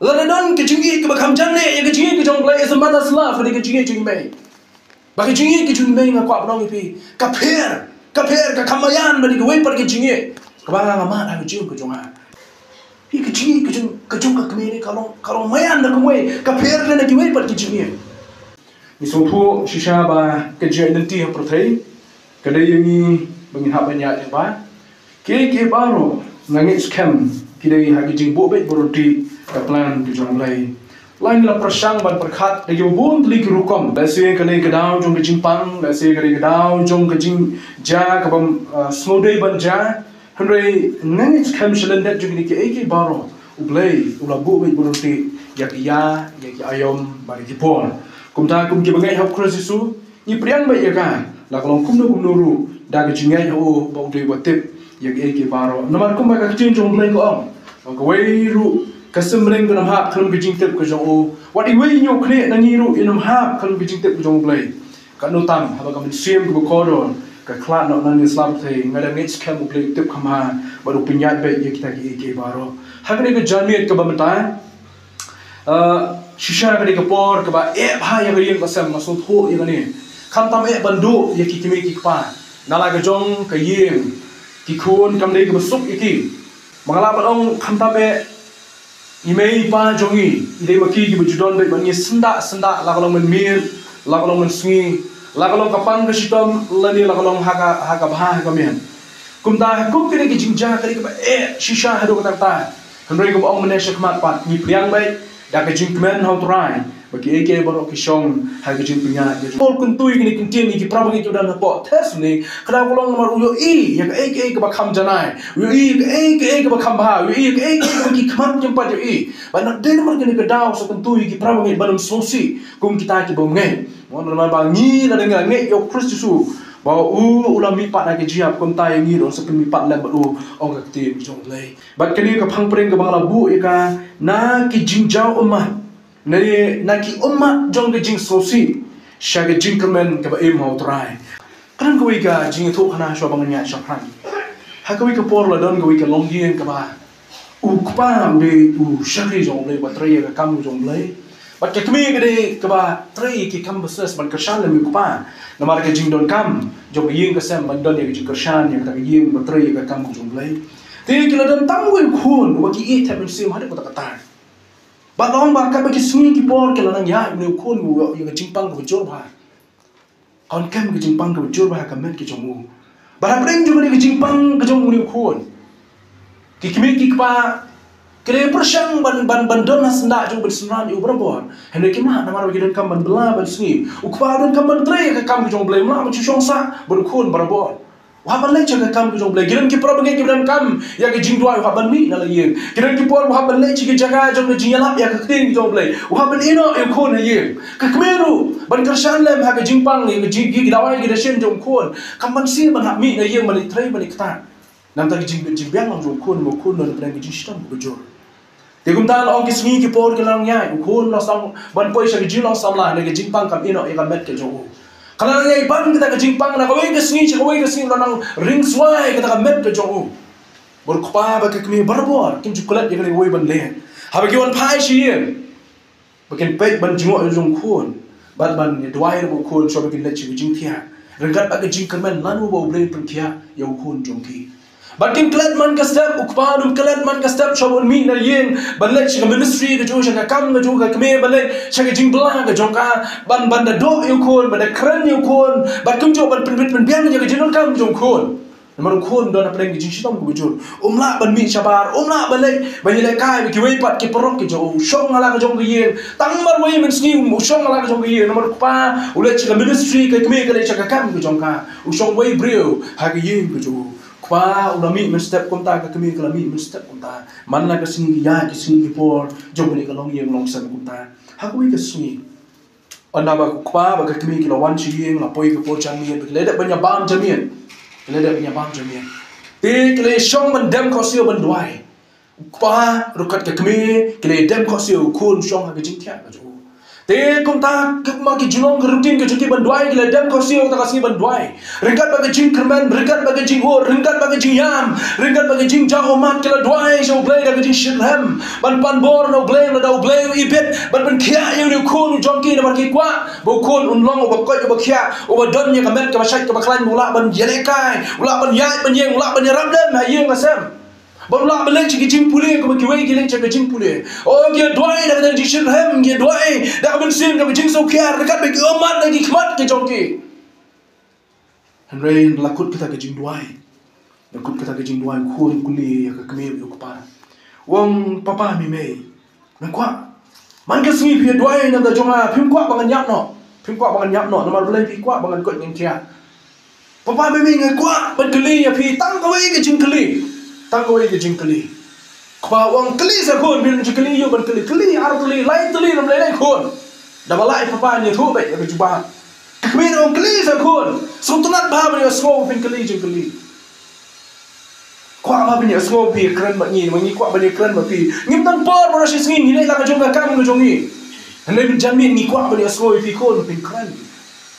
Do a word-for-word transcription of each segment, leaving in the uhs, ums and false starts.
Lada don ka jingïeit kaba kham jan ne ïa ka jingïeit ka jong U Blei, is a mother's love, ka dei ka jingïeit jong i mei. Ba ka jingïeit ka jong i mei, nga kwah ban ong ïa phi, ka pher, ka pher, ka kham maïan ban ïa kiwei pat ki jingïeit kaba nga nga mad ha ka jingim ka jong nga. Hi ka jingïeit ka jong, ka jong ka kmie ne ka long, ka long maïan da kumwei, ka pher na kiwei pat ki jingïeit. Ngi sngewthuh shisha ba ka jingïeit lynti ha pyrthei ka dei ïa ngi ba ngin hap ban ïaid lyngba. Kiei kiei baroh nga ngeit skhem ki dei ha ka jingbuh beit buh ryntih ka plan ka jong U Blei. La ngi la pyrshang ban pyrkhat da kiba bun tylli ki rukom. Lehse ka dei ka daw jong ka jingpang, lehse ka dei ka daw jong ka jingjia kaba, ah, sngewdei ban jia. Hynrei nga ngeit skhem sha lyndet jong kine kiei kiei baroh U Blei u la buh beit buh ryntih ïa ki ïa, ïa ki aïom bad ïa ki por. Kumta kum kiba ngeit ha U Khrist Jisu, ngi pdiang beit ïa ka, la ka long kumno kumno ruh, da ka jingngeit ha u ba u dei uba tip ïa kiei kiei baroh. Namar kumba ka ktien jong U Blei ka ong, ba kawei ruh ka symreng kan ym hap khlem ka jingtip ka jong u. Wat iwei i ñiewkhlieh na ngi ruh in ym hap khlem ka jingtip ka jong U Blei. Katno tam haba ka mynsiem kaba kordor ka khlad noh na ngi slap thei, nga dang ngeit skhem U Blei u tip kham bha bad u pynïaid beit ïa kita kiei kiei baroh. Ha kane ka janmiet kaba mynta, ah, shisha ka dei ka por kaba eh bha ïa ka ïing ka sem, nga sngewthuh ïa kane. Khamtam eh ban duh ïa ki kmie ki kpa na la ka jong ka ïing, ki khun kam dei kaba suk ïa ki. Ba nga lah ban ong khamtam eh i mei i pa jong ngi i dei ma ki kiba ju don beit bad ngi syndah syndah, la ka long mynmiet, la ka long mynsngi, la ka long ka pang ka shitom lane la ka long ha ka, ha ka bha ha ka miat. Kumta ha kum kine ki jingjia ka dei kaba eh shisha haduh katta katta. Hynrei kumba ong mynne sha khmat pat, ngi pdiang beit da ka jingkmen ha U Trai ba kiei kiei baroh ki shong ha ka jingpynïaid ka jong. Paul kyntu ïa kine ki ktien ïa ki para bangeit kiba don hapoh Thessaloni, ka daw ka long namar u ïohi ïa kaei kaei kaba kham janai, u ïohi ïa kaei kaei kaba kham bha, u ïohi ïa kaei kaei kaba ki khmat kim pat ïohi. Bad na dei namar kane ka daw sa kyntu ïa ki para bangeit ban ym sngewsih kum kita ki bym ngeit. Mo, namar ba ngi lada ngi la ngeit ïa U Khrist Jisu ba u, u la mihpat na ka jingïap, kumta ïa ngi ruh sa pynmihpat lem bad u, ong ka ktien jong U Blei. Bad kane ka phang pyrshang kaba nga la buh ïa ka, na ki jingjaw ummat, na, na ki ummat jong ka jingsngewsih sha ka jingkyrmen kaba im ha U Trai. Ka don kawei ka jingïathuhkhana shuwa ba ngan ïaid shaphrang. Ha kawei ka por la don kawei ka longïing kaba u kpa u dei u shakri jong U Blei, ba trei ïa ka kam jong U Blei. Bad ka kmie ka dei kaba trei ïa ki kam business ban kyrshan lem ïa u kpa. Namar ka jingdonkam jong ka ïing ka sem ban don ïa ka jingkyrshan ïa kata ka ïing ba trei ïa ka kam jong U Blei. Te ki la don tang uwei u khun uba ki ïeit thep mynsiem haduh katta katta. Bad long ba katba ki sngi ki por ki la nang ïaid, une u khun u ïoh ïa ka jingpang kaba jur bha. Ka wan kem ka jingpang kaba jur bha ha ka met ka jong u. Bad hapdeng jong kane ka jingpang ka jong une u khun, ki kmie ki kpa ki la pyrshang ban, ban, ban don ha syndah jong u, ban synran ïa u barabor. Hynrei kim lah, namar ba ki donkam ban bylla ban sngi. U kpa u donkam ban trei ïa ka kam ka jong U Blei, um lah ban shu shong sah bad u khun barabor. U hap ban leit sha ka kam ka jong U Blei. Ki don ki para bangeit kiba donkam ïa ka jingduwai, u hap ban mih na la ïing. Ki don ki por u hap ban leit sha ki jaka jong ka jingïalap ïa ka ktien ka jong U Blei. U hap ban ïehnoh ïa u khun ha ïing. Ka kmie ruh ban kyrshan lem ha ka jingpang ïa ka jing, ki dawai ki dashin jong u khun. Kam ban sngewsih ban hap mih na ïing ban leit trei ban leit ktah. Namar ka jingbit jingbiang long jong u khun, ma u khun u don hapdeng ka jingshitom kaba jur. Te kumta la ong ki sngi ki por ki la nang ïaid, u khun u la sdang ban poi sha ka jinglong samla, ne ka jingpang kam ïehnoh ïa ka met ka jong u. Ka la nang ïaid ban kata ka jingpang na kawei ka sngi sha kawei ka sngi, u la nang ring swai kata ka met ka jong u. Bad u kpa bad ka kmie barabor kim ju klet ïa kawei ban leh. Haba ki wan phai sha ïing, ba kin peit ban jngoh ïa u khun bad ban ïa duwai ïa u khun, shuwa ba kin leit sha ka jingthiah. Ryngkat bad ka jingkyrmen lano ba U Blei u pynkhiah ïa u khun jong ki. Bad kim klet man ka step, u kpa um klet man ka step shuwa ban mih na ïing ban leit sha ka ministry ka jong, sha ka kam ka jong ka kmie, ban leit sha ka jingbylla ka jong ka, ban, ban da doh ïa u khun, ban da kren ïa u khun, bad kumjuh ban pynbit pynbiang ïa ka jingdonkam jong u khun. Namar u khun u don hapdeng ka jingshitom kaba jur. Um lah ban mih shabar, um lah ban leit ban ïalehkai bad kiwei pat ki paralok ki jong u. U shong ha la ka jong ka ïing. Tang marwei mynsngi u shong ha la ka jong ka ïing. Namar u kpa u leit sha ka ministry, ka kmie ka leit sha ka kam ka jong ka. U shong wei briew ha ka ïing ka jong u. Kpa u la mih mynstep kumta, ka kmie ka la mih mynstep kumta. Man la ka sngi ki ïaid, ki sngi ki por jong kane ka longïing longsem kumta. Ha kawei ka sngi, ynda ba u kpa bad ka kmie ki la wan sha ïing, la poi ka por janmiet, ki la dep ban ïa bam janmiet. Ki la dep ban ïa bam janmiet. Te ki la shong ban dem khohsiew ban duwai. U kpa ruh kat ka kmie ki la dem khohsiew, u khun shong ha ka jingthiah ka jong u. Te kumta, kumba ki jinglong ka routine ka jong ki ban duwai, ki la dem ka siew kata ka sngi ban duwai. Ryngkat bad ka jingkyrmen, ryngkat bad ka jingïoh, ryngkat bad ka jingïam, ryngkat bad ka jingjaw ummat ki la duwai sha U Blei da ka jingshitrhem. Ban pan bor na U Blei, lada U Blei u ibit, ban pynkhiah ïa une u khun u jong ki namar ki kwah ba u khun un long uba koit uba khiah, uba don ïa ka met kaba shait kaba khlaiñ, u lah ban ïalehkai, u lah ban ïaid ban ïeng, u lah ban ïarap lem ha ïing ha sem. Bad u lah ban leit sha ka jingpule kumba kiwei ki leit sha ka jingpule. O, ki duwai da ka jingshitrhem, ki duwai da ka mynsiem, da ka jingsngewkhia, ryngkat bad ki ummat, da ki khmat ki jong ki. Hynrei la kut kata ka jingduwai. La kut kata ka jingduwai, u khun u kylli ïa ka kmie bad u kpa. U ong, "Papa, mei mei, nga kwah. Man ka sngi phi ïa duwai na ka bynta jong nga, phim kwah ba ngan ïap noh. Phim kwah ba ngan ïap noh, namar balei phi kwah ba ngan koit ngan khiah?" "Papa, mei mei, nga kwah ban kylli ïa phi tang kawei ka jingkylli. Tang kawei ka jingkylli." Kpa u ong, "Kylli sa khun, balei jingkylli ïoh ban kylli. Kylli ar tylli, lai tylli, lem lai lai khun. Da ba lai papa, ngi ïathuh beit ïa ka jubab." Ka kmie u ong, "Kylli sa khun. Sngewtynnat bha ban ïohsngew phin kylli jingkylli. Kwah bha ban ïohsngew phi kren bad ngi, namar ngi kwah ban ïakren bad phi. Ngim don por baroh shi sngi, ngi leit la ka jong ka kam ka jong ngi. Hynrei mynta mynmiet ngi kwah ban ïohsngew ïa phi khun, phin kren.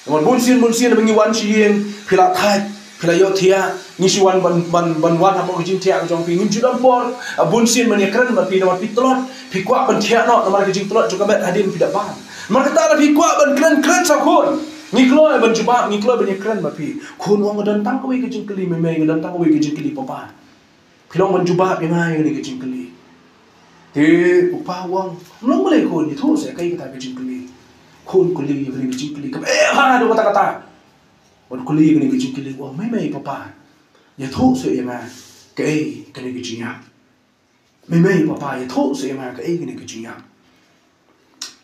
Namar bunsien bunsien ba ngi wan sha ïing, phi la thait, phi la ïohthiah, ngi shu wan ban, ban, ban wan hapoh ka jingthiah ka jong phi, ngim ju don por. Ah, bunsien ban ïakren bad phi, namar phi tlot, phi kwah ban thiah noh, namar ka jingtlot jong ka met hadien phi da bam. Namar kata lada phi kwah ban kren, kren sa khun. Ngi kloi ban jubab, ngi kloi ban ïakren bad phi." Khun u ong, "Nga don tang kawei ka jingkylli mei mei, nga don tang kawei ka jingkylli papa. Phi long ban jubab ïa nga ïa kane ka jingkylli." Te u kpa u ong, "Ym long balei khun, ïathuh seh kaei kata ka jingkylli." Khun u kylli ïa kane ka jingkylli kaba eh bha haduh katta katta. Bad u kylli ïa kane ka jingkylli, u ong, "Mei mei papa, ïathuh seh ïa nga kaei kane ka jingïap. Mei mei papa, ïathuh seh ïa nga kaei kane ka jingïap."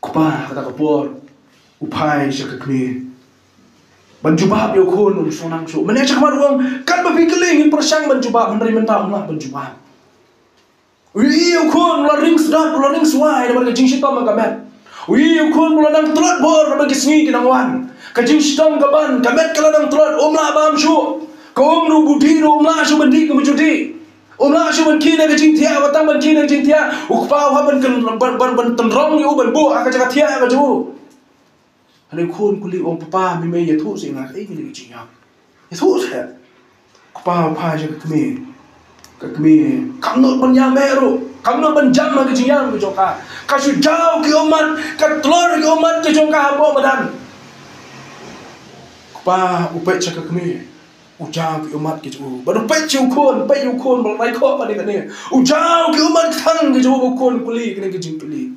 Kpa ha kata ka por u phai sha ka kmie ban jubab ïa u khun, um sngewthuh shuh. Mynne sha khmat u ong, "Katba phi kylli ngin pyrshang ban jubab, hynrei mynta ym lah ban jubab." U ïohi u khun u la ring sdap, u la ring swai namar ka jingshitom ka met. U ïohi u khun u la nang tlot bor namar ki sngi ki nang wan. Ka jingshitom ka ban, ka met ka la nang tlot, um lah bam shuh. Ka um ruh ba u dih ruh um lah shuh ban dih kumba ju dih. Um lah shuh ban khie na ka jingthiah, ba tang ban khie na ka jingthiah, u kpa u hap ban kyn-, ban, ban, ban tynrong ïa u, ban buh ha ka jaka thiah ka jong u. Hynrei u khun u kylli u ong, "Papa, mei mei, ïathuh seh ïa nga kaei kane ka jingïap. Ïathuh seh." Kpa u phai sha ka kmie. Ka kmie kam nud ban ïam eh ruh, kam nud ban jam ha ka jingïam ka jong ka. Ka shu jaw ki ummat, ka tlor ki ummat ka jong ka hapoh madan. Kpa u peit sha ka kmie. U jaw ki ummat ki jong u. Bad u peit sha u khun, peit u khun ba la rai khoh kane kane. U jaw ki ummat ki thang ki jong u, u khun u kylli kane ka jingkylli.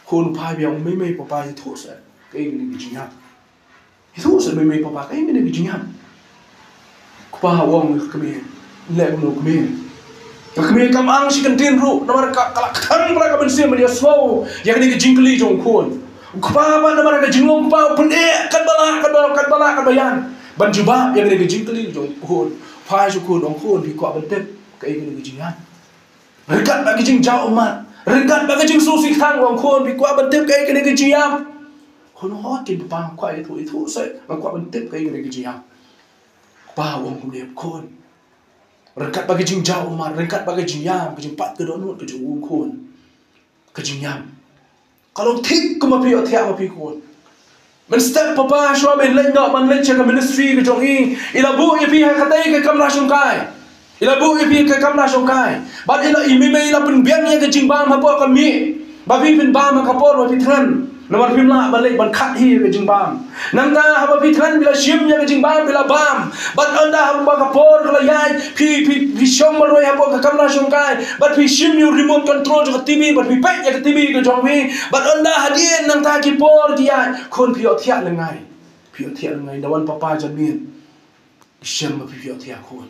Khun u phai biang, "Mei mei papa, ïathuh seh kaei kane ka jingïap. Ïathuh seh mei mei papa, kaei kane ka jingïap." Kpa u ong ïa ka kmie, "Leh kumno kmie? Ka kmie kam ang shi kyntien ruh, namar ka, ka la kthang para ka mynsiem ban ïasngew ïa kane ka jingkylli jong u khun." U kpa pat namar ka jinglong kpa u pyneh katba lah, katba, katba lah, katba ïan ban jubab ïa kane ka jingkylli jong u khun. Phai sha u khun, ong, "Khun, phi kwah ban tip kaei kane ka jingïap? Ryngkat bad ka jingjaw ummat, ryngkat bad ka jingsngewsih kthang, ong khun, phi kwah ban tip kaei kane ka jingïap?" Khun u ong, "Hooid keiñ papa, nga kwah ïathuh, ïathuh seh, nga kwah ban tip kaei kane ka jingïap." Kpa u ong kumne, "Khun, ryngkat bad ka jingjaw ummat, ryngkat bad ka jingïam, ka jingpait ka dohnud ka jong u khun, ka jingïam, ka long thik kumba phi ïohthiah ma phi khun. Mynstep papa, shuwa ban leit noh, ban leit sha ka ministry ka jong i, i la buh ïa phi ha katei ka kamra shongkai. I la buh ïa phi ha ka kamra shongkai. Bad i la, i mei mei i la pynbiang ïa ka jingbam hapoh ka mih ba phi pynbam ha ka por ba phi thngan. Namar phim lah ban leit ban khat hi ïa ka jingbam. Nangta haba phi thngan phi la shim ïa ka jingbam phi la bam. Bad ynda haba ka por ka la ïaid phi, phi, phi shong marwei hapoh ka kamra shongkai. Bad phi shim ïa u remote control jong ka T V, bad phi peit ïa ka T V ka jong phi. Bad ynda hadien nangta ki por ki ïaid, khun phi ïohthiah lyngngai. Phi ïohthiah lyngngai, ynda wan papa janmiet, shem ba phi ïohthiah khun.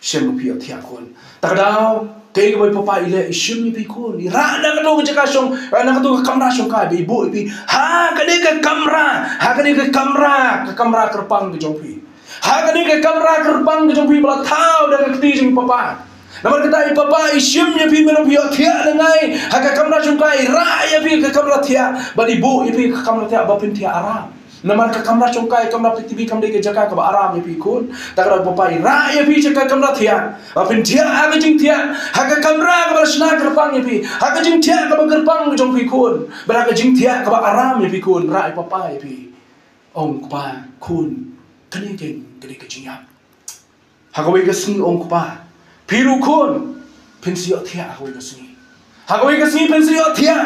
Shem ba phi ïohthiah khun. Ta ka daw, kaei kaba i papa i leh, i shim ïa phi khun, i rah na kato ka jaka shong, eh, na kato ka kamra shongkai, ba i buh ïa phi ha kane ka kamra, ha kane ka kamra, ka kamra kyrpang ka jong phi. Ha kane ka kamra kyrpang ka jong phi ba la thaw da ka kti jong i papa. Namar kata i papa i shim ïa phi, mano phi ïohthiah lyngngai ha ka kamra shongkai, i rah ïa phi ha ka kamra thiah, bad i buh ïa phi ha ka kamra thiah ba phin thiah aram. Namar ka kamra shongkai, kamra pyrthei kam dei ka jaka kaba aram ïa phi khun. Te ka dei ba papa i rah ïa phi sha ka kamra thiah. Ba phin thiah ha ka jingthiah ha ka kamra kaba la shna kyrpang ïa phi, ha ka jingthiah kaba kyrpang jong phi khun, bad ha ka jingthiah kaba aram ïa phi khun, rah ïa papa ïa phi. Ong kpa, khun, kane ka dei ka jingïap. Ha kawei ka sngi, ong kpa, phi ruh khun phin sa ïohthiah ha kawei ka sngi. Ha kawei ka sngi phin sa ïohthiah.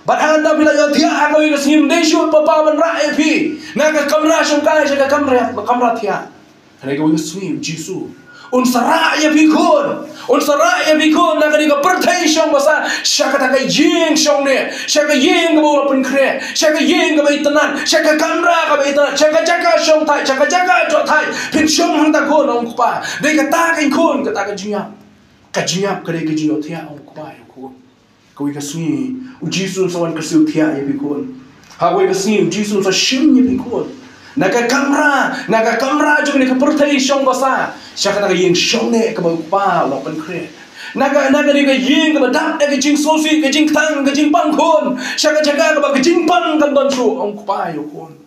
Bad haba phi la ïohthiah ha kawei ka sngi, ym dei shuh papa ban rah ïa phi na ka kamra shongkai sha ka kamra, kamra thiah. Ha kawei ka sngi u Jisu un sa rah ïa phi khun. Un sa rah ïa phi khun na kane ka pyrthei shong basa sha kata ka ïing shongneh, sha ka ïing kaba u la pynkhreh, sha ka ïing kaba itynnad, sha ka kamra kaba itynnad, sha ka jaka shong thait, sha ka jaka jot thait. Phin shong hangta khun, ong kpa. Dei kata ka, khun, kata ka jingïap. Ka jingïap ka dei ka jingïohthiah, ong kpa ïa u khun. Kawei ka sngi u Jisu un sa wan kyrsiew thiah ïa phi khun. Ha kawei ka sngi u Jisu un sa shim ïa phi khun na ka kamra, na ka kamra jong kane ka pyrthei shong basa, sha kata ka ïing shongneh kaba u kpa u la pynkhreh. Na ka, na kane ka ïing kaba dap da ka jingsngewsih, ka jingtang, ka jingpang khun, sha ka jaka kaba ka jingpang kam don shuh, ong kpa ïa u khun.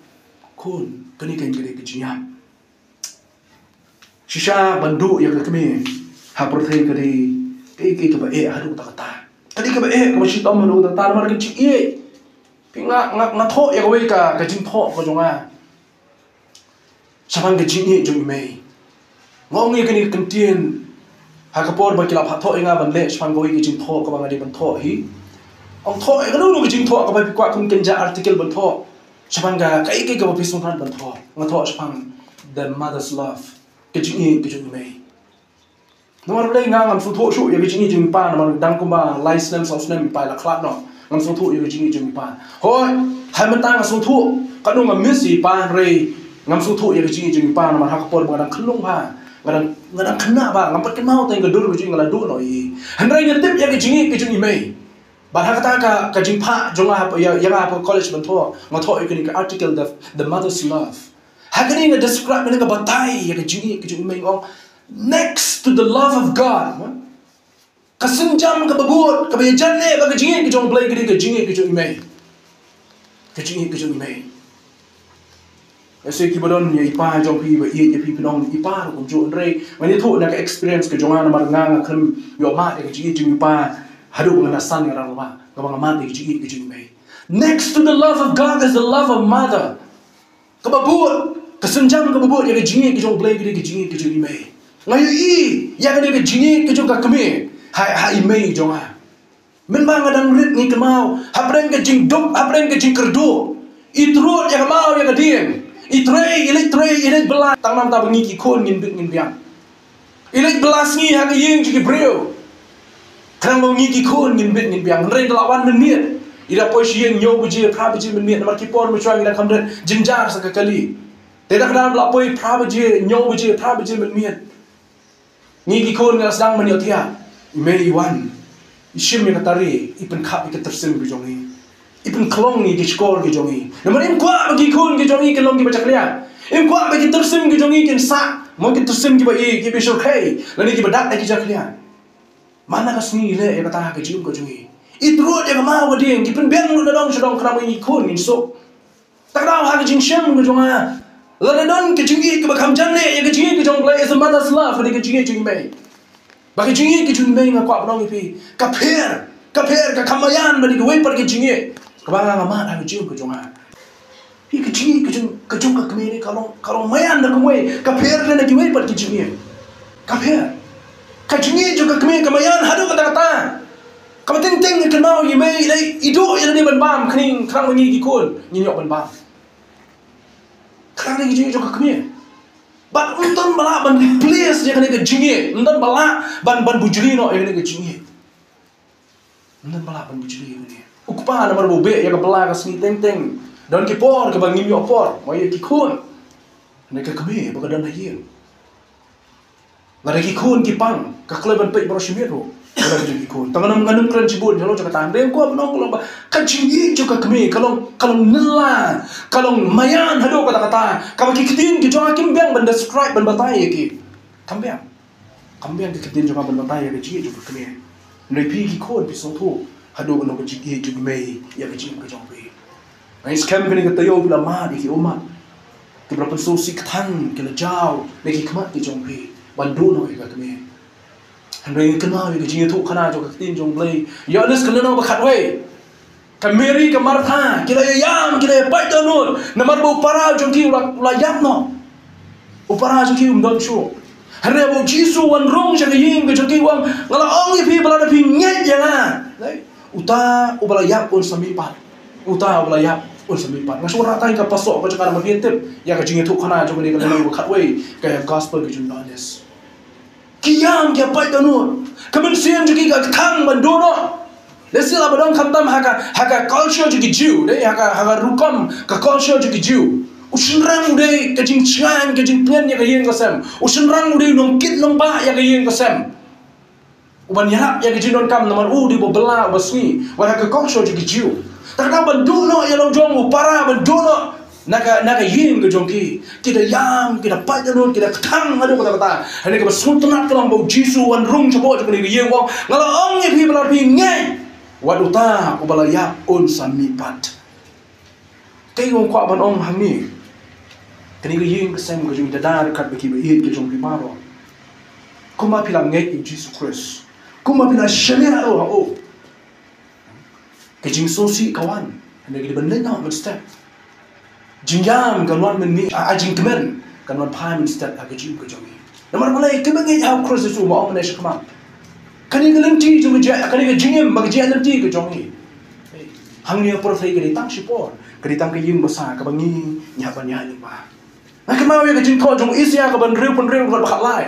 Khun, kane ka dei ka jingïap. Shisha ban duh ïa ka kmie ha pyrthei ka dei kaei kaei kaba eh haduh katta katta. Ka dei kaba eh kaba shitom haduh katta katta namar ka jingïeit. Phi, nga, nga, nga thoh ïa kawei ka, ka jingthoh ka jong nga shaphang ka jingïeit jong i mei. Nga ong ïa kane ka kyntien ha ka por ba ki la phah thoh ïa nga ban leh shaphang kawei ka jingthoh kaba nga dei ban thoh hi. Ong thoh ïa kano kano ka jingthoh kaba phi kwah, khun, kynja article ban thoh shaphang ka, kaei kaei kaba phi sngewtynnat ban thoh. Nga thoh shaphang the mother's love, ka jingïeit ka jong i mei. Namar balei nga ngam sngewthuh shuh ïa ka jingïeit jong i pa, namar dang kumba lai snem saw snem i pa i la khlad noh. Ngam sngewthuh ïa ka jingïeit jong i pa. Hooid, hynrei mynta nga sngewthuh, katno nga miss ïa i pa, hynrei ngam sngewthuh ïa ka jingïeit jong i pa namar ha ka por ba nga dang khyllung bha, nga dang, nga dang khynnah bha, ngam pat kynmaw tang ïa ka dur ka jong i, nga la duh noh ïa i. Hynrei nga tip ïa ka jingïeit ka jong i mei. Bad ha kata ka, ka jingphah jong nga ïa, ïa nga ha ka college ban thoh, nga thoh ïa kane ka article, the, the mother's love. Ha kane nga describe, kane nga batai ïa ka jingïeit ka jong i mei, nga ong, next to the love of God, ka sienjam kaba bud kaba ïajan eh bad ka jingïeit ka jong U Blei ka dei ka jingïeit ka jong i mei. Ka jingïeit ka jong i mei. Lehse kiba don ïa i pa jong phi ba ïeit ïa phi phin ong i pa ruh kumjuh, hynrei ngan ïathuh na ka experience ka jong nga namar nga, nga khlem ïoh mad ïa ka jingïeit jong i pa haduh ba nga nasan, nga rangbah, kaba nga mad ïa ka jingïeit ka jong i mei. Next to the love of God is the love of mother. Kaba bud, ka sienjam kaba bud ïa ka jingïeit ka jong U Blei ka dei ka jingïeit ka jong i mei. Nga ïohi ïa kane ka jingïeit ka jong ka kmie ha, ha i mei jong nga. Mynba nga dang rit ngi kynmaw hapdeng ka jingduk, hapdeng ka jingkyrduh, i trud ïa ka maw ïa ka dieng, i trei, i leit trei, i leit bylla, tang namar ba ngi ki khun ngin bit ngin biang. I leit bylla sngi ha ka ïing jong ki briew. Khnang ba ngi ki khun ngin bit ngin biang. Hynrei da la wan mynmiet, i da poi sha ïing hynñiew baje, phra baje mynmiet, namar ki por mynshuwa ngi da kham rit jynjar sa ka kali. Te da kdang la poi phra baje, hynñiew baje, phra baje mynmiet, ngi ki khun ngi la sdang ban ïohthiah. I mei i wan, i shim ïa ka tari, i pynkhap ïa ka tyrsim ka jong i, i pynkhlong ïa ki shkor ki jong i. Namar im kwah ba ki khun ki jong i kin long kiba jakhlia. Im kwah ba ki tyrsim ki jong i kin sah, mo, ki tyrsim kiba i, kiba i shyrkhei lane kiba dak da ki jakhlia. Man la ka sngi i leh ïa kata ha ka jingim ka jong i. I trud ïa ka maw ka dieng, ki pynbiang lut na dong sha dong khnang ba ngi ki khun ngin suk. Te ka daw ha ka jingshem ka jong nga, lada don ka jingïeit kaba kham jan eh ïa ka jingïeit ka jong U Blei, is a mother's love, ka dei ka jingïeit jong i mei. Bad ka jingïeit ka jong i mei, nga kwah ban ong ïa phi, ka pher, ka pher, ka kham maïan bad ïa kawei pat ka jingïeit kaba nga, nga mad ha ka jingim ka jong nga. Phi, ka jingïeit ka jong, ka jong ka kmie ne ka long, ka long maïan da kumwei, ka pher ne na kiwei pat ki jingïeit. Ka pher. Ka jingïeit jong ka kmie ka maïan haduh katta katta. Kaba teng teng ngi kynmaw ïa i mei, i dei, i duh ïa lade ban bam, khnang, khnang ba ngi ki khun ngin ïoh ban bam. Khnang ïa ka jingïeit jong ka kmie. Bad ym don ba lah ban replace ïa kane ka jingïeit. Ym don ba lah ban, ban bujli noh ïa kane ka jingïeit. Ym don ba lah ban bujli ïa kane. U kpa namar ba u beh ïa ka bylla ka sngi teng teng. Don ki por kaba ngim ïoh por mo ïa ki khun. Kane ka kmie ba ka don ha ïing. Lada ki khun ki pang, ka kloi ban peit baroh shi miet ruh. Lada ki khun, tang ngan ym, ngan ym kren shibun ïa la jong kata. Hynrei nga kwah ban ong, ka long ba ka jingïeit jong ka kmie ka long, ka long nylla, ka long maïan haduh katta katta, kaba ki ktien ki jong nga kim biang ban describe, ban batai ïa ki. Kam biang. Kam biang ki ktien jong nga ban batai ïa ka jingïeit jong ka kmie. Hynrei phi ki khun phi sngewthuh haduh kano ka jingïeit jong i mei ïa ka jingim ka jong phi. Nga ngeit skhem kane ka taïew phi la mad ïa ki ummat. Kiba la pynsngewsih kthang ki la jaw na ki khmat ki jong phi ban duh noh ïa ka kmie. Hynrei ngi kynmaw ïa ka jingïathuhkhana jong ka ktien jong U Blei. Ïoannis ka lynnong ba khatwei. Ka Mary, ka Martha, ki la ïam, ki la ïapait dohnud. Namar ba u para jong ki u la, u la ïap noh. U para jong ki um don shuh. Hynrei ba U Jisu u wan rung sha ka ïing ka jong ki, u ong, nga la ong ïa phi ba lada phi ngeit ïa nga, uta uba la ïap un sa mihpat. Uta uba la ïap un sa mihpat. Nga shu wanrah tang ïa ka passage ka jong ka, namar phi tip ïa ka jingïathuhkhana jong kane ka lynnong ba khatwei, ka gospel ka jong u Ïoannis. Ki ïam, ki ïapait dohnud. Ka mynsiem jong ki ka kthang ban duh noh. Lehse la ba don khamtam ha ka, ha ka culture jong ki Jiw, dei, ha ka, ha ka rukom ka culture jong ki Jiw. U shynrang u dei ka jingshngaiñ, ka jingtngen ïa ka ïing ka sem. U shynrang u dei u nongkit nongbah ïa ka ïing ka sem. U ban ïarap ïa ka jingdonkam namar u dei uba bylla, uba sngi. Wat ha ka culture jong ki Jiw. Te kata ban duh noh ïa la u jong u para, ban duh noh na ka, na ka ïing ka jong ki. Ki da ïam, ki da pait dohnud, ki da kthang haduh katta katta. Hangne kaba sngewtynnat ka long ba U Jisu u wan rung shapoh jong kane ka ïing, u ong, nga la ong ïa phi ba lada phi ngeit, wat uta uba la ïap un sa mihpat. Kaei nga kwah ban ong hangne, kane ka ïing ka sem ka jong ngi, da da ryngkat bad kiba ïeit ki jong phi baroh. Kumba phi la ngeit ïa U Jisu Khrist, kumba phi la shaniah ruh ha u, ka jingsngewsih ka wan. Hynrei ka dei ban leit noh mynstep. Jingïam kan wan mynmiet, a, a, jingkmen kan wan phai mynstep ha ka jingim ka jong ngi. Namar balei? Kiba ngeit ha U Khrist Jisu, ba ong mynne shakhmat, kane ka lynti jong ka jing, kane ka jingim ba ka jingïaid lynti ka jong ngi, hangne ha pyrthei ka dei tang shipor, ka dei tang ka ïing basa kaba ngi, ngi hap ban ïaid lyngba. Nga kynmaw ïa ka jingthoh jong u Isaïah kaba hynriew phew hynriew, dkhot ba khatlai.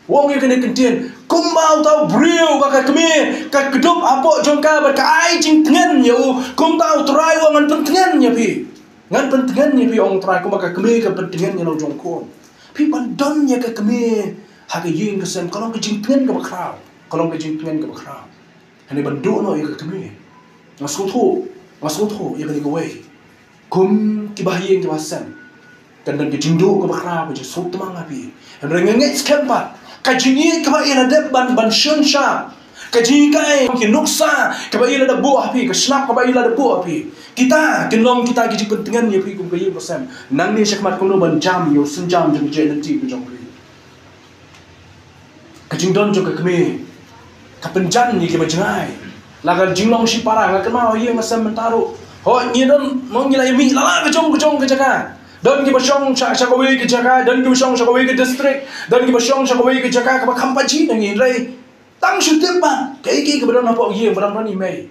U ong ïa kane ka kyntien, kumba uta u briew ba ka kmie ka kdup hapoh jong ka bad ka ai jingtngen ïa u, kumta U Trai u ong, ngan pyntngen ïa phi. Ngan pyntngen ïa phi, ong U Trai, kumba ka kmie ka pyntngen ïa la u jong u khun. Phi ban don ïa ka kmie ha ka ïing ka sem ka long ka jingtngen kaba khraw. Ka long ka jingtngen kaba khraw. Hangne ban duh noh ïa ka kmie. Nga sngewthuh, nga sngewthuh ïa kane kawei. Kum kiba ha ïing kiba ha sem, kan don ka jingduh kaba khraw, ka jingsngewtmang ha phi. Hynrei nga ngeit skhem pat, ka jingïeit kaba i la dep ban, ban shon sha, ka jingïeit, ki nuksa kaba i la dep buh ha phi, ka shnap kaba i la dep buh ha phi, kita kin long kita ki jingpyntngen ïa phi kum ka ïing ka sem. Nangne shakhmat kumno ban jam ïa u sienjam jong ka jingïaid lynti ka jong phi. Ka jingdon jong ka kmie ka pynjan ïa kiba jngai. La ka jinglong shipara, nga kynmaw ha ïing ha sem mynta ruh, hooid ngi don, mo, ngi la ïa mih la la ka jong ka jong ka jaka. Don kiba shong sha, sha kawei ka jaka, don kiba shong sha kawei ka district, don kiba shong sha kawei ka jaka kaba kham pajih na ngi, hynrei tang shu tip ba kaei kaei kaba don hapoh ïing, ba don, don i mei,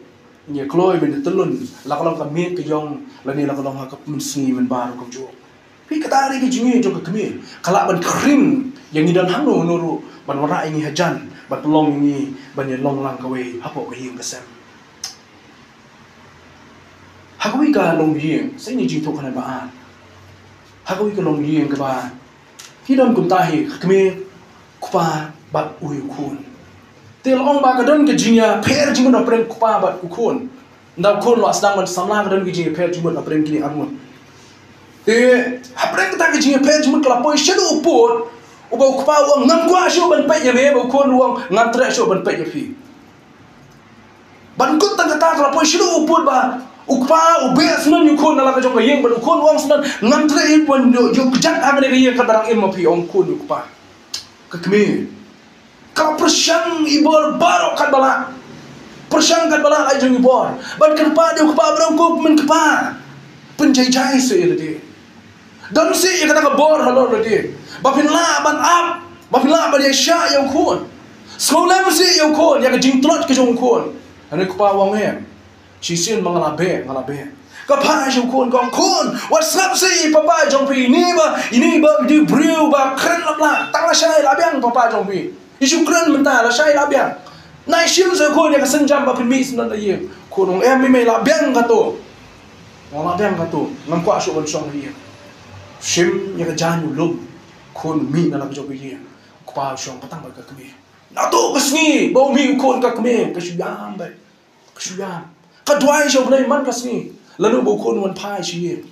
ngi kloi ban ïa tylli. La ka long ka miet ka ïong lane la ka long ha ka mynsngi mynba ruh kumjuh. Phi, kata ka dei ka jingïeit jong ka kmie. Ka lah ban khring ïa ngi don hangno hangno ruh, ban wanrah ïa ngi hajan, ban pynlong ïa ngi ban ïa long lang kawei hapoh ka ïing ka sem. Ha kawei ka longïing, sa ïa ngi jingthoh kane ba ar. Ha kawei ka longïing kaba ki don kumta hi, ka kmie, kpa bad u ïa u khun. Te la ong ba ka don ka jingïapher jingmut hapdeng u kpa bad u khun. Ynda u khun u la sdang ban samla, ka don ka jingïapher jingmut hapdeng kine arngut. Te hapdeng kata ka jingïapher jingmut ka la poi shaduh u pud, uba u kpa u ong, ngam kwah shuh ban peit ïa me, uba u khun u ong, ngam treh shuh ban peit ïa phi. Ban kut tang kata ka la poi shaduh u pud ba u kpa u beh syndon ïa u khun na la ka jong ka ïing, bad u khun u ong syndon, ngam treh ïa u ban ïoh, ïoh kjat ha kane ka ïing katba dang im ma phi, ong u khun ïa u kpa. Ka kmie ka la pyrshang i bor baroh katba lah. Pyrshang katba lah la jong i bor ban kyrpad ïa u kpa, ba dang kum u kpa, pynjai jai seh ïa lade. Don seh ïa kata ka bor halor lade, ba phin lah ban ap, ba phin lah ban ïaishah ïa u khun. Sngewlem seh ïa u khun, ïa ka jingtlot ka jong u khun. Hynrei u kpa u ong em. Shisien ma nga la beh, nga la beh. Ka phah sha u khun, ka ong, khun, wat sngap seh ïa i papa jong phi, ine ba, ine ba dei u briew ba kren lap lap. Tang lashai la biang papa jong phi. I shu kren mynta, lashai la biang. Nai shim seh khun ïa ka sienjam ba phin mih syndon ha ïing. Khun ong, em mei mei, la biang kato. Nga la biang kato, ngam kwah shuh ban shong ha ïing. Shim ïa ka jaiñ u lum, khun mih na la ka jong ka ïing. U kpa u shong pat tang bad ka kmie. Naduh ka sngi ba u mih u khun, ka kmie ka shu ïam beit. Ka shu ïam. Ka duwai sha U Blei man ka sngi. Lano ba u khun u wan phai sha ïing.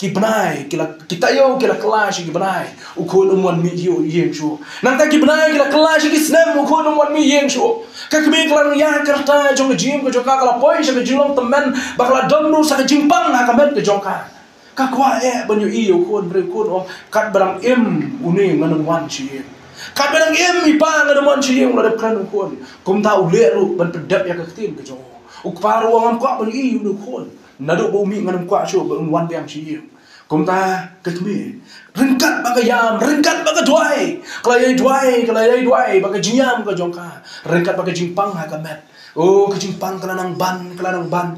Ki bnai ki la, ki taïew ki la kylla sha ki bnai. U khun um wan mih ïa u ïing shuh. Nangta ki bnai ki la kylla sha ki snem, u khun um wan mih ïing shuh. Ka kmie ka la nang ïaid ka rta jong ka jingim ka jong ka, ka la poi sha ka jinglong tymmen, ba ka la don ruh sa ka jingpang ha ka met ka jong ka. Ka kwah eh ban ïohi ïa u khun, hynrei u khun u ong, katba dang im une ngan ym wan sha ïing. Katba dang im i pa ngan ym wan sha ïing, u la dep kren u khun. Kumta u leh ruh ban pyndep ïa ka ktien ka jong u. U kpa ruh u ong ngam kwah ban ïohi ïa une u khun. Naduh ba u mih ngan ym kwah shuh ban wan biang sha ïing. Kumta ka kmie, ryngkat bad ka ïam, ryngkat bad ka duwai, ka la ïai duwai, ka la ïai duwai bad ka jingïam ka jong ka, ryngkat bad ka jingpang ha ka met. O, ka jingpang ka la nang ban, ka la nang ban.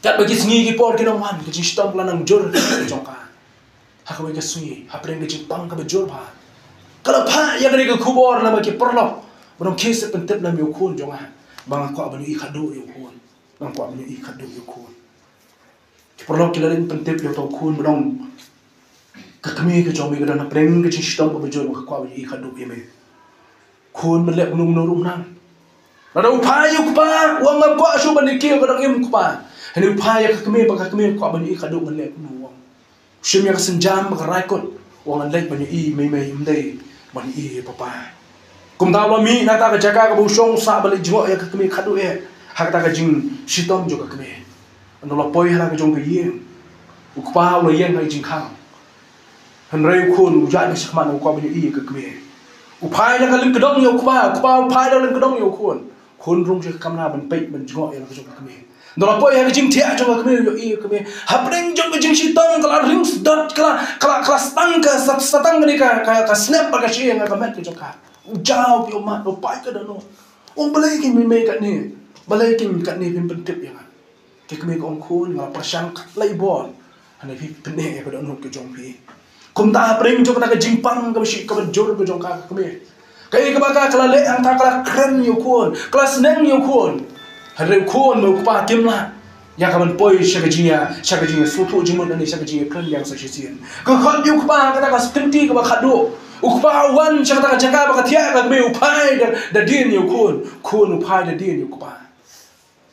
Katba ki sngi ki por ki nang wan, ka jingshitom ka la nang jur ka jong ka. Ha kawei ka sngi, hapdeng ka jingpang kaba jur bha, ka la phah ïa kane ka khubor lem bad ki paralok, ba ong, khie sa pyntip lem ïa u khun jong nga, ba nga kwah ban ïohi khadduh ïa u khun. Nga kwah ban ïohi khadduh ïa u khun. Ki paralok ki la leit pyntip ïa uta u khun, ba ong, ka kmie ka jong me ka don hapdeng ka jingshitom kaba jur, ka kwah ban ïohi khadduh ïa me. Khun, men leh kumno kumno ruh nang. Lada u phai ïa u kpa, u ong ngam kwah shuh ban ïohi, ka dang im u kpa. Hynrei u phai ïa ka kmie, ba ka kmie kwah ban ïohi khadduh, men leh kumno, u ong. U shim ïa ka sienjam bad ka raikut, u ong ngan leit ban ïohi mei mei, ym dei ban ïohi papa. Kumta u la mih na kata ka jaka kaba u shong, u sah ban leit jngoh ïa ka kmie khadduh eh ha kata ka jingshitom jong ka kmie. Hynda u la poi ha la ka jong ka ïing, u kpa u la ïeng ha ka jingkhang. Hynrei u khun u ïaid shakhmat, u kwah ban ïohi ïa ka kmie. U phai da ka lyngkdong ïa u kpa, u kpa u phai da ka lyngkdong ïa u khun. Khun rung sha ka kamra ban peit, ban jngoh ïa la ka jong ka kmie. Hynda la poi ha ka jingthiah jong ka kmie, u ïohi ïa ka kmie. Hapdeng jong ka jingshitom ka la ring sdot, ka la, ka la, ka la sdang ka sat-, satang kane ka, ka, ka snep bad ka shyieng ha ka met ka jong ka. U jaw ki ummat, u pait ka dohnud. U ong balei kein mei mei katne? Balei kein katne phim pyntip ïa nga? Ka kmie ka ong khun, nga la pyrshang khatlai bor. Hynrei phi pyneh ïa ka dohnud ka jong phi. Kumta hapdeng jong kata ka jingpang kaba shi, kaba jur ka jong ka, ka kmie, kaei kaba ka, ka la leh hangta, ka la kren ïa u khun, ka la sneng ïa u khun. Hynrei u khun bad u kpa kim lah ïa ka ban poi sha ka jingïa, sha ka jingïasngewthuh jingmut lane sha ka jingïakren biang sa shisien. Ka khot ïa u kpa ha kata ka kynti kaba khadduh. U kpa u wan sha kata ka jaka ba ka thiah ka kmie, u phai da, da dien ïa u khun. Khun u phai da dien ïa u kpa.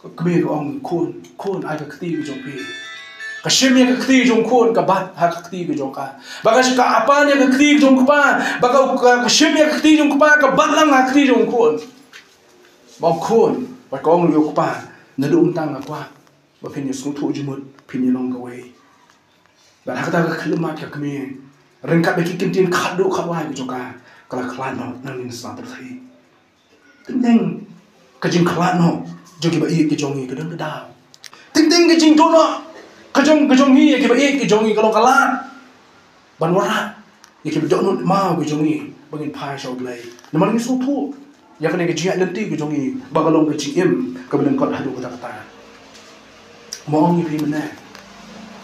Ka kmie ka ong, khun, khun, ai ka kti ka jong phi. Ka shim ïa ka kti jong u khun, ka bat ha ka kti ka jong ka. Bad ka, ka apan ïa ka kti ka jong u kpa, bad ka, ka, ka shim ïa ka kti jong u kpa, ka bat lang ha ka kti jong u khun. Bad u khun, bad ka ong ïa u kpa, naduh mynta nga kwah ba phin ïasngewthuh jingmut, phin ïalong kawei. Bad ha kata ka khyllipmat ka kmie, ryngkat bad ki kyntien khadduh khadwai ka jong ka, ka la khlad noh nangne na sla pyrthei. Teng teng ka jingkhlad noh jong kiba ïeit ki jong ngi ka don ka daw. Teng teng ka jingduh noh ka jong, ka jong ngi ïa kiba ïeit ki jong ngi ka long ka lad ban wanrah ïa kiba dohnud maw ki jong ngi ba ngin phai sha U Blei. Namar ngi sngewthuh ïa kane ka jingïaid lynti ka jong ngi ba ka long ka jingim kaba lyngkot haduh katta katta. Mo ong ïa phi mynne,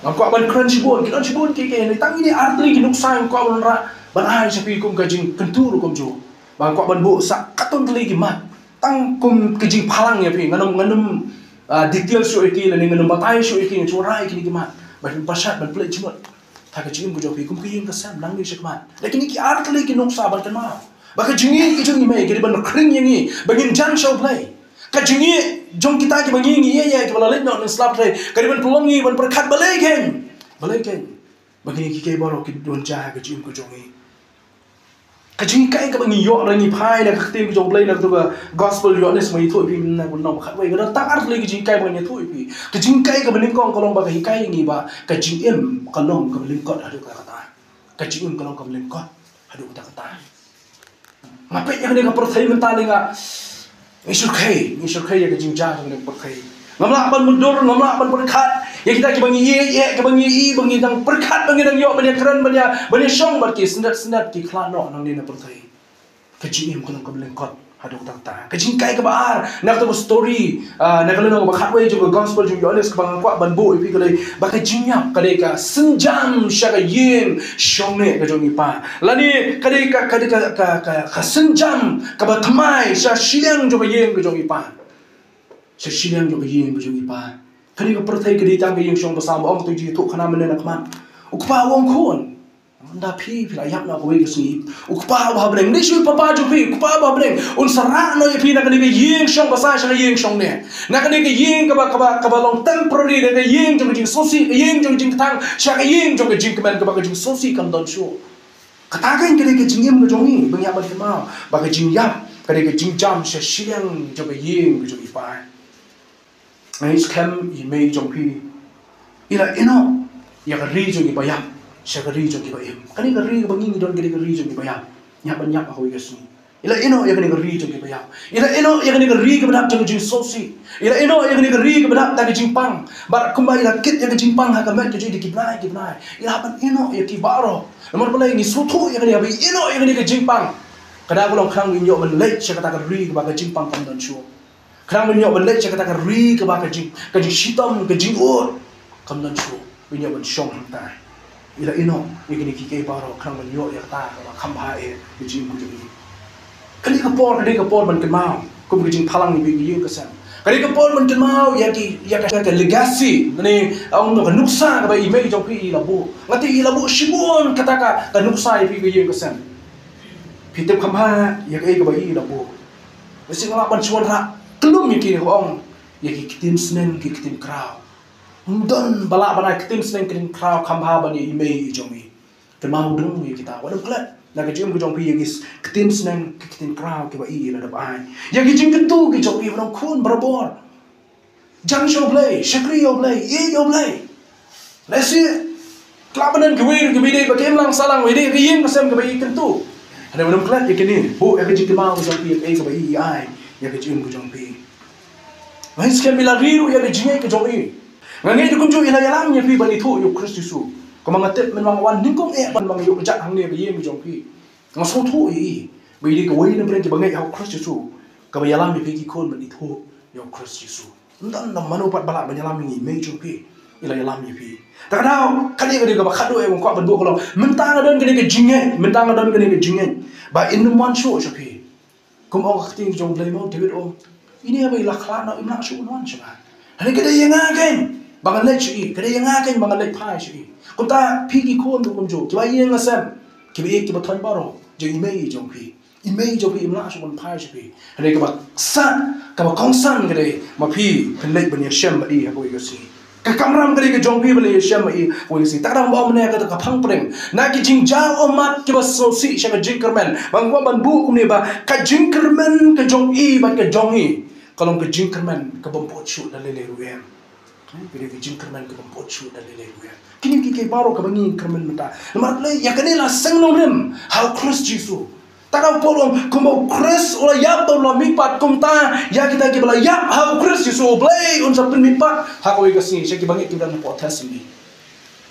ngam kwah ban kren shibun, ki don shibun ki, ki, tang kine ar tylli ki nuksa ngam kwah ban wanrah ban ai sha phi kum ka jingkyntu ruh kumjuh. Ba ngam kwah ban buh sa katto katne tylli ki mat, tang kum ka jingphalang ïa phi. Ngan ym, ngan ym, ah, detail shuh ïa ki lane ngan ym batai shuh ïa ki, nga shu wanrah ïa kine ki mat ba phin pyrshah ban pynleit jingmut ha ka jingim ka jong phi kum ka ïing ka sem nangne shakhmat. Da kine ki ar tylli ki nuksa ban kynmaw ba ka jingïeit ka jong i mei ka dei ban khring ïa ngi ba ngin jan sha U Blei. Ka jingïeit jong kita kiba ngi, ngi ïeit ïa ki, kiba la leit noh na sla pyrthei, ka dei ban pynlong ïa ngi ban pyrkhat balei kein, balei kein ba kine kiei kiei baroh ki don jia ha ka jingim ka jong ngi. Ka jinghikai kaba ngi ïoh lada ngi phai na ka ktien ka jong U Blei, na kato ka Gospel Ïoannis ba ngi ïathuh ïa phi mynne, bun nong ba khatwei, ka don tang ar tylli ka jinghikai ba ngi ïathuh ïa phi. Ka jinghikai kaba nyngkong ka long ba ka hikai ïa ngi ba ka jingim ka long kaba lyngkot haduh katta katta. Ka jingim ka long kaba lyngkot haduh katta katta. Nga peit ïa kane ka pyrthei mynta, nga, ngi shyrkhei, ngi shyrkhei ïa ka jingjia jong kane ka pyrthei. Ngam lah ban mutdur, ngam lah ban pyrkhat ïa kita kiba ngi ïeit, ïa kiba ngi ïeit, ba ngi dang pyrkhat, ba ngi dang ïoh ban ïakren, ban ïa, ban ïashong bad ki, sngewbha sngewbha ki khlad noh nangne na pyrthei. Ka jingim ka long kaba lyngkot haduh katta katta. Ka jinghikai kaba ar na kato ka story, ah, na ka lynnong kaba khatwei jong ka Gospel jong u Ïoannis kaba nga kwah ban buh ïa phi ka dei ba ka jingïap ka dei ka sienjam sha ka ïing shongneh ka jong i Pa. Lane ka dei ka, ka dei ka, ka, ka, ka sienjam kaba thymmai sha shiliang jong ka ïing ka jong i Pa. Sha shiliang jong ka ïing ka jong i Pa. Kane ka pyrthei ka dei tang ka ïing shong basa, ba ong kato ka jingïathuh khana mynne na khmat. U Kpa u ong khun, ynda phi, phi la ïap noh kawei ka sngi, U Kpa uba ha bneng, ne shu Papa jong phi, U Kpa uba ha bneng un sa rah noh ïa phi na kane ka ïing shong basa sha ka ïing shongneh. Na kane ka ïing kaba, kaba, kaba long temporary, na ka ïing jong ka jingsngewsih, ka ïing jong ka jingkthang, sha ka ïing jong ka jingkmen kaba ka jingsngewsih kam don shuh. Kata kein ka dei ka jingim ka jong ngi, ba ngi hap ban kynmaw ba ka jingïap ka dei ka jingjam sha shiliang jong ka ïing ka jong i Pa. Ngi skhem i mei jong phi i la ïehnoh ïa ka ri jong kiba ïap sha ka ri jong kiba im. Kane ka ri kaba ngi don, kane ka ri jong kiba ïap. Ngi hap ban ïap ha kawei ka sngi. Ïa la ïehnoh ïa kane ka ri jong kiba ïap. Ïa la ïehnoh ïa kane ka ri kaba dap jong ka jingsngewsih. Ïa la ïehnoh ïa kane ka ri kaba dap da ka jingpang. Bad kumba ïa la kit ïa ka jingpang ha ka met ka jong ki bnai ki bnai. Ïa la hap ban ïehnoh ïa ki baroh. Namar balei ngi sngewthuh ïa kane, haba ïehnoh ïa kane ka jingpang, ka da ka long khnang ba ngin ïoh ban leit sha kata ka ri kaba ka jingpang kam don shuh. Khnang ba ngin ïoh ban leit sha kata ka ri kaba ka jing, ka jingshitom, ka jingud kam don shuh. Ba ngin ïoh ban shong hangta. Ïa la ïehnoh ïa kine kiei kiei baroh khnang ba ngin ïoh ïa kata kaba kham bha eh, ka jingim ka jong ngi. Kane ka por ka dei ka por ban kynmaw kum ka jingphalang ïa phi ka ïing ka sem. Ka dei ka por ban kynmaw ïa ki, ïa ka, ka legacy, lane ong ka nuksa kaba i mei jong phi i la buh. Nga tip i la buh shibun kata ka, ka nuksa ïa phi ka ïing ka sem. Phi tip kham bha ïa kaei kaba i la buh. Bad shisha nga lah ban shu wanrah kyllum ïa ki, ong ïa ki ktien sneng ki ktien kraw. Ym don ba lah ban ai ktien sneng ktien kraw kham bha ban ïa i mei i jong i. Kynmaw dang ïa kita, wat nym klet na ka jingim ka jong phi ïa ki ktien sneng ki ktien kraw kiba i la dep ai. Ïa ki jingkyntu ki jong i, wat nym khun barabor. Jan sha U Blei, shakri ïa U Blei, ïeit ïa U Blei. Lehse ka lah ban don kiwei ruh kiba ïadei bad ka imlang sahlang, ïadei ka ïing ka sem kaba i kyntu. Hynrei wat nym klet ïa kine, buh ïa ka jingkynmaw ka jong phi ïa kaei kaba i i ai ïa ka jingim ka jong phi. Nga ngeit skhem i la ri ruh ïa ka jingngeit ka jong i. Nga ngeit kumjuh i la ïalam ïa phi ban ithuh ïa U Khrist Jisu. Kumba nga tip mynba nga wan nyngkong eh ban, ban ïoh kjat hangne ha ka ïing ka jong phi, nga sngewthuh ïa i ba i dei kawei na pdeng kiba ngeit ha U Khrist Jisu, kaba ïalam ïa phi ki khun ban ithuh ïa U Khrist Jisu. Ym don na mano pat ba lah ban ïalam ïa ngi, i mei jong phi i la ïalam ïa phi. Te ka daw kane ka dei kaba khatduh eh ba nga kwah ban buh ka long, mynta nga don kane ka jingngeit, mynta nga don kane ka jingngeit, ba in ym wan shuh sha phi. Kum ong ka ktien jong U Blei mo, David ong, ine ba i la khlad noh im lah shuh ban wan sha nga. Hynrei ka dei ïa nga keiñ ba ngan leit sha i, ka dei ïa nga keiñ ba ngan leit phai sha i. Kumta phi ki khun ruh kumjuh, kiba ïing ki sem, kiba ïeit kiba thoiñ baroh, jong i mei jong phi, i mei jong phi im lah shuh ban phai sha phi. Hynrei kaba sah, kaba kongsan ka dei ma phi phin leit ban ïashem bad i ha kawei ka sngi. Ka kamram ka dei ka jong phi ban leit ïashem bad i ha kawei ka sngi. Te ka dang ba ong mynne kata ka phang pdeng na ki jingjaw ummat kiba sngewsih sha ka jingkyrmen. Ba nga kwah ban buh kumne ba ka jingkyrmen ka jong i bad ka jong i ka long ka jingkyrmen kabym pat shuh da lei lei ruh em. Ka dei ka jingkyrmen kabym pat shuh da lei lei ruh em. Kine kiei kiei baroh kaba ngi kyrmen mynta, namar lei ïa kane la seng nongrim ha U Khrist Jisu. Te ka Paul u ong, kumba U Khrist u la ïap bad u la mihpat, kumta ïa kita kiba la ïap ha U Khrist Jisu, U Blei un sa pynmihpat ha kawei ka sngi sha kiba ngeit kiba don hapoh Thessaloni.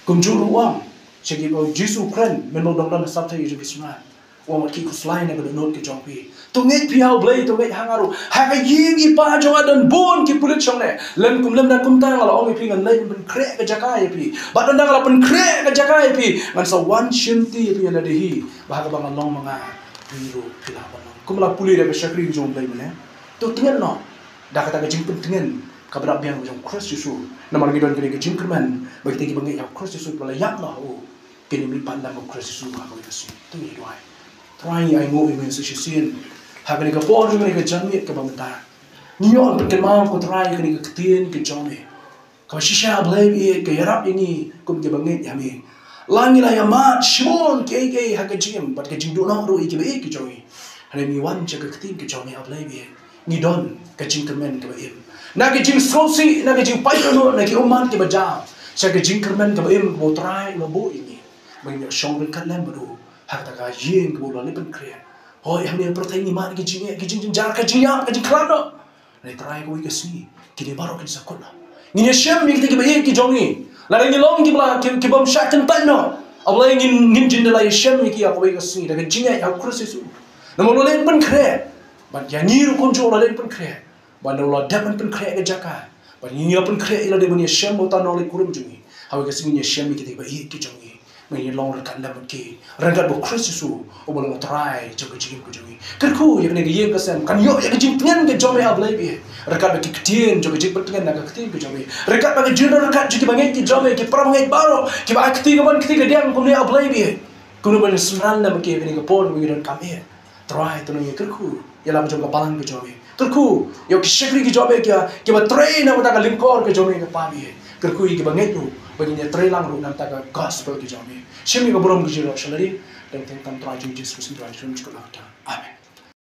Kumjuh ruh u ong sha kiba, U Jisu u kren mynba u dang don ha sarthie jong ki synran, u ong, wat khih khuslai na ka dohnud ka jong phi. To ngeit phi ha U Blei, to ngeit ha nga ruh. Ha ka ïing i Pa jong nga don bun ki pulit shongneh. Lym kum, lymda kumta nga la ong ïa phi, ngan leit ban pynkhreh ka jaka ïa phi. Bad ynda nga la pynkhreh ka jaka ïa phi, ngan sa wan shimti ïa phi ha lade hi, ba ha kaba nga long ma nga, phi ruh phi lah ban long. Kumba la pule da ka shakri ka jong U Blei mynne, to tngen noh da kata ka jingpyntngen kaba dap biang ka jong U Khrist Jisu. Namar ngi don kane ka jingkyrmen ba kita kiba ngeit ha U Khrist Jisu, kiba la ïap noh ha u, kin ym mihpat lem bad U Khrist Jisu ha kawei ka sngi. To ngi duwai. Trai, ngi ainguh ïa me sa shisien ha kane ka por jong kane ka janmiet kaba mynta. Ngi ïoh pynkynmaw, ko Trai, kane ka ktien ka jong me kaba shisha, Blei, ka ïarap ïa ngi kum kiba ngeit ha me. La ngi la ïamad shibun kiei kiei ha ka jingim bad ka jingduh noh ruh ïa kiba ïeit ki jong ngi. Hynrei ngi wan sha ka ktien ka jong me, A Blei, ngi don ka jingkyrmen kaba im. Na ka jingsngewsih, na ka jingpait noh, na ki ummat kiba jaw, sha ka jingkyrmen kaba im kaba U Trai u la buh ïa ngi, ba ngin ïoh shong ryngkat lem bad u ha kata ka ïing kaba u la leit pynkhreh. Hooid, hangne ha pyrthei ngi mad ki jingeh, ki jingjynjar, ka jingïap, ka jingkhlad noh. Hynrei Trai, kawei ka sngi kine baroh kin sa kut noh. Ngin ïashem ïa kita kiba ïeit ki jong ngi. Lada ngi long kiba la, ki, kibym shah kyntait noh, A Blei, ngin, ngin jin da la ïashem ïa ki ha kawei ka sngi da ka jingngeit ha U Khrist Jisu. Namar u la leit pynkhreh bad ïa ngi ruh kumjuh u la leit pynkhreh. Bad u la dep ban pynkhreh ka jaka, bad ngin ïa pynkhreh ïa lade ban ïashem bad uta u nongleit kurim jong ngi. Ha kawei ka sngi ngin ïashem ïa kita kiba ïeit ki jong ngi. Ngin ïa long ryngkat lem bad ki, ryngkat bad U Khrist Jisu uba long U Trai jong ka jingim ka jong ngi. Kyrkhu ïa kane ka ïing ka sem kan ïoh ïa ka jingtngen ka jong me, A Blei, ryngkat bad ki ktien jong ka jingpyntngen na ka ktien ka jong me, ryngkat bad ka jingryngkat jong kiba ngeit ki jong me, ki para bangeit baroh kiba ai kti kaba, kti kadiang kumne, A Blei. Kumno ban synran lem bad ki ha kane ka por kaba ngi donkam eh. Trai, to ngi kyrkhu ïa la ka jong ka balang ka jong me. Kyrkhu ïa ki shakri ki jong me, kiba, kiba trei na bynta ka lyngkor ka jong me, ko Kpa. Kyrkhu ïa kiba ngeit ruh ba ngin ïa trei lang ruh na bynta ka gospel ka jong me. Shim ïa ka burom ka jingïaroh sha lade. Dang teng tam Trai jong Jisu Khrist, Trai jong ngi. Amen.